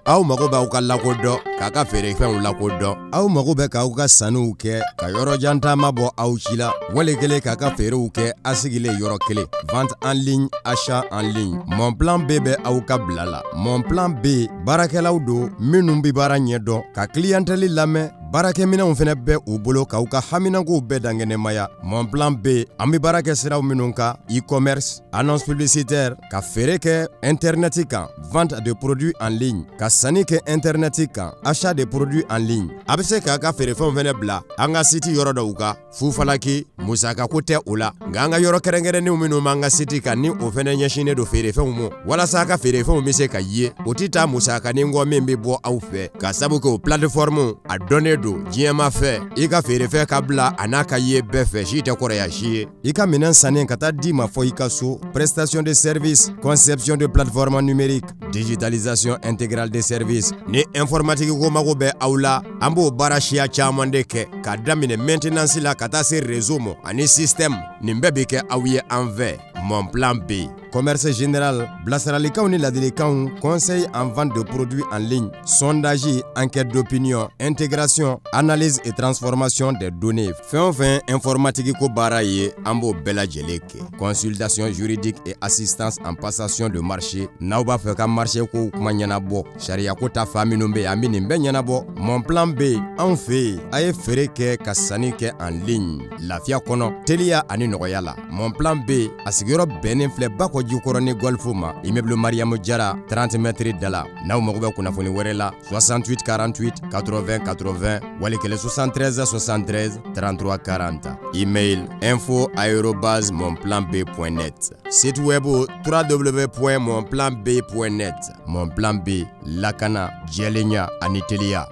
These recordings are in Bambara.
Aw mago b'aw ka lakodɔn, k'a ka feerefɛnw lakodɔn. Aw mago bɛ k'aw ka sanniw kɛ, ka yɔrɔ jan taama bɔ aw ci la, wali kelen k'a ka feerew kɛ a sigilen yɔrɔ kelen. Vente en ligne, achat en ligne. Mon Plan B bɛ aw ka bila la. Mon Plan B baarakɛlaw don minnu bɛ baara ɲɛdɔn, ka clientèle lamɛn, baarakɛminɛnw fɛnɛ bɛ u bolo k'aw ka haminankow bɛɛ dankɛnɛmaya. Mon Plan B, an bɛ baara kɛ siraw minnu kan: e-commerce, annonce publicitaire, ka feere kɛ internet kan, vente de produits en ligne, ka sanni kɛ internet kan, achat de produits en ligne. A bɛ se k'a ka feerefɛnw fɛnɛ bila an ka site yɔrɔ dɔw kan fufalaki, musakako tɛ o la. Nka an ka yɔrɔ kɛrɛnkɛrɛnnenw minnu b'an ka site kan, ni o fɛnɛ ɲɛsinnen don feerefɛnw ma walasa a ka feerefɛnw bɛ se ka ye, o tɛ taa musakanin kɔ min bɛ bɔ aw fɛ, ka sabu kɛ o plateforme a dɔnnen don diɲɛma fɛ. I ka feerefɛn ka bila a n'a ka ye bɛɛ fɛ, si tɛ kɔrɔya si ye. I ka minɛn sannen ka taa d'i ma fɔ i ka so. Prestation de service, conception de plateforme numérique, digitalisation intégrale des services. Ni informatique ko mago bɛ aw la, an b'o baara siya caman de kɛ, k'a daminɛ maintenance la ka taa se réseau ma ani système. Nin bɛɛ bɛ kɛ aw ye an fɛ. Mon Plan B. Commerce général, bilasiralikanw ni ladilikanw, conseil en vente de produits en ligne, sondage, enquête d'opinion, intégration, analyse et transformation des données. Fɛn o fɛn informatique ko baara ye, an b'o bɛɛ lajɛlen kɛ. Consultation juridique et assistance en passation de marché. N'aw b'a fɛ ka marché kow kuma ɲɛnabɔ, sariya ko ta fan minnu bɛ yen, an bɛ nin bɛɛ ɲɛnabɔ. Mon Plan B, anw fɛ yen, a ye feere kɛ ka sanni kɛ en ligne lafiya kɔnɔ, teliya ani nɔgɔya la. Mon Plan B, a sigiyɔrɔ bɛnnen filɛ Bakɔ Jikɔrɔni Golf ma, immeuble Mariamu Jara, 30 mètres da la. N'aw mago bɛ kunnafoni wɛrɛ la, 68 48 80 80, wali kelen 73 73 33 40. Email: info@monplanb.net. Site web: www.monplanb.net. Mon Plan B, lakana, jɛlenya ani teliya.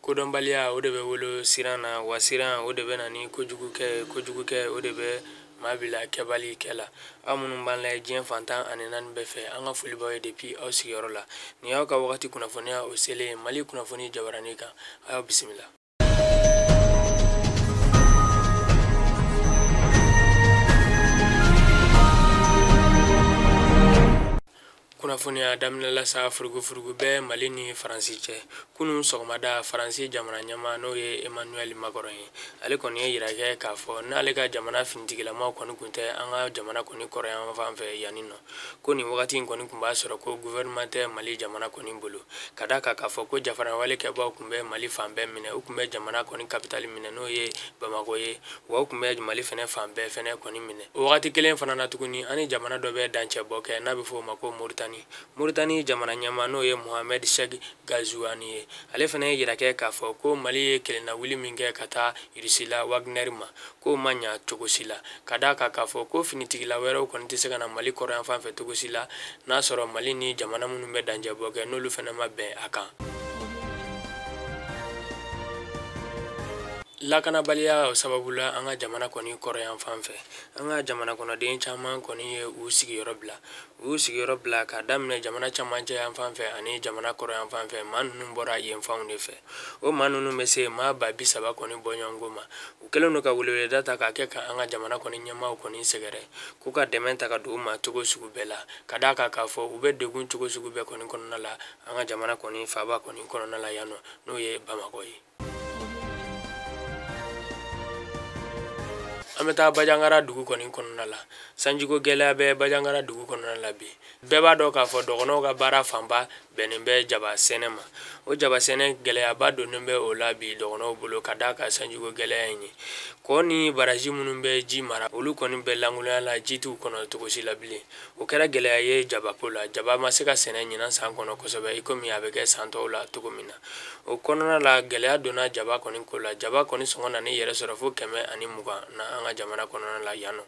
Kodɔnbaliya, o de bɛ wolo siran na wa. Siran, o de bɛ na ni kojugukɛ. Kojugukɛ, o de bɛ maa bila kɛbali kɛ la. Aw minnu b'an lajɛ diɲɛ fan 14 bɛɛ fɛ, an ka foli b'aw ye depuis aw sigiyɔrɔ la. Nin y'aw ka wagati kunnafoniya o selen Mali kunnafoni jabarani kan. A y'aw bisimila. Kunnafoniya daminɛla sa, furugufurugu bɛ Mali ni Faransi cɛ. Kunun sɔgɔmada, Faransi jamana ɲɛma, n'o ye Emmanuel Macron ye, ale kɔni ye yira kɛ k'a fɔ n'ale ka jamana finitigilamaw kɔni kun tɛ an ka jamana kɔni kɔrɔyan fan fɛ yanni nɔ, ko nin wagati in kɔni kun b'a sɔrɔ ko gouvernement tɛ Mali jamana kɔni bolo, ka da kan k'a fɔ ko jafarawale kɛbaw kun bɛ Mali fan bɛɛ minɛ. U kun bɛ jamana kɔni capitale minɛ, n'o ye Bamakɔ ye, wa u kun bɛ Mali fɛnɛ fan bɛɛ fɛnɛ kɔni minɛ. O wagati kelen fana na tuguni, an ni jamana dɔ bɛ dancɛ bɔ kɛ, n'a bɛ fɔ o ma ko Moritani. Moritani jamana ɲɛma, n'o ye Mohamed Cheikh Ghazouani ye, ale fana ye yira kɛ k'a fɔ ko Mali ye kelenna wuli min kɛ ka taa Irisila Wagner ma, k'o ma ɲa cogo si la, ka d'a kan k'a fɔ ko finitigila wɛrɛw kɔni tɛ se ka na Mali kɔrɔyan fan fɛ cogo si la, n'a sɔrɔ Mali ni jamana minnu bɛ dancɛ bɔ kɛ, n'olu fana ma bɛn a kan. Lakanabaliya o sababu la, an ka jamana kɔni kɔrɔyan fan fɛ, an ka jamana kɔnɔden caman kɔni ye u sigiyɔrɔ bila. U y'u sigiyɔrɔ bila k'a daminɛ jamana camancɛ yan fan fɛ ani jamana kɔrɔyan fan fɛ. Maa ninnu bɔra yen fanw de fɛ. O maa ninnu bɛ se maa 30 000 kɔni bɔ ɲɔgɔnko ma. U kɛlen don ka weleweleda ta k'a kɛ ka an ka jamana kɔni ɲɛmaaw kɔni sɛgɛrɛ, k'u ka dɛmɛ ta ka don u ma cogo sugu bɛɛ la, ka d'a kan k'a fɔ u bɛ degun cogo sugu bɛɛ kɔni kɔnɔna la an ka jamana kɔni faaba kɔni kɔnɔna la yan nɔ, n'o ye Bamakɔ ye. An bɛ taa Bajangara dugu kɔni kɔnɔna la. Sanjiko gɛlɛya bɛ Bajangara dugu kɔnɔna la bi. Bɛɛ b'a dɔn k'a fɔ dɔgɔnɔw ka baara fanba bɛnnen bɛ jaba sɛnɛ ma. O jaba sɛnɛ, gɛlɛyaba donnen bɛ o la bi dɔgɔnɔw bolo, ka d'a kan sanjiko gɛlɛya in ye. Kɔ ni baraji minnu bɛ ji mara, olu kɔni bɛ lankolonya la, ji t'u kɔnɔ cogo si la bilen. O kɛra gɛlɛya ye jabako la. Jaba ma se ka sɛnɛ ɲinan san kɔnɔ kosɛbɛ i komi a bɛ kɛ san tɔw la cogo min na. O kɔnɔna la, gɛlɛya donna jaba kɔni ko la. Jaba kɔni sɔngɔ nana i yɛrɛ sɔrɔ fo 120 na an ka jamana kɔnɔna la yan nɔ.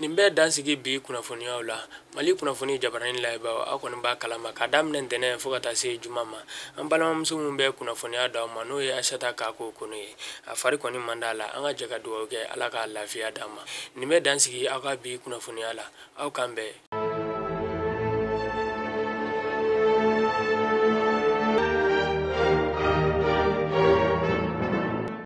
Nin bɛɛ dansigi bi kunnafoniyaw la Mali kunnafoni jabarani layɛbaaw. Aw kɔni b'a kalama, k'a daminɛ ntɛnɛn fo ka taa se juma ma, an balimamuso min bɛ kunnafoniya d'aw ma, n'o ye Asata Kako Kone ye, a fari kɔni man d'a la. An ka jɛ ka dugawu kɛ, Ala k'a lafiya d'a ma. Nin bɛ dansigi aw ka bi kunnafoniya la. Aw kan bɛn.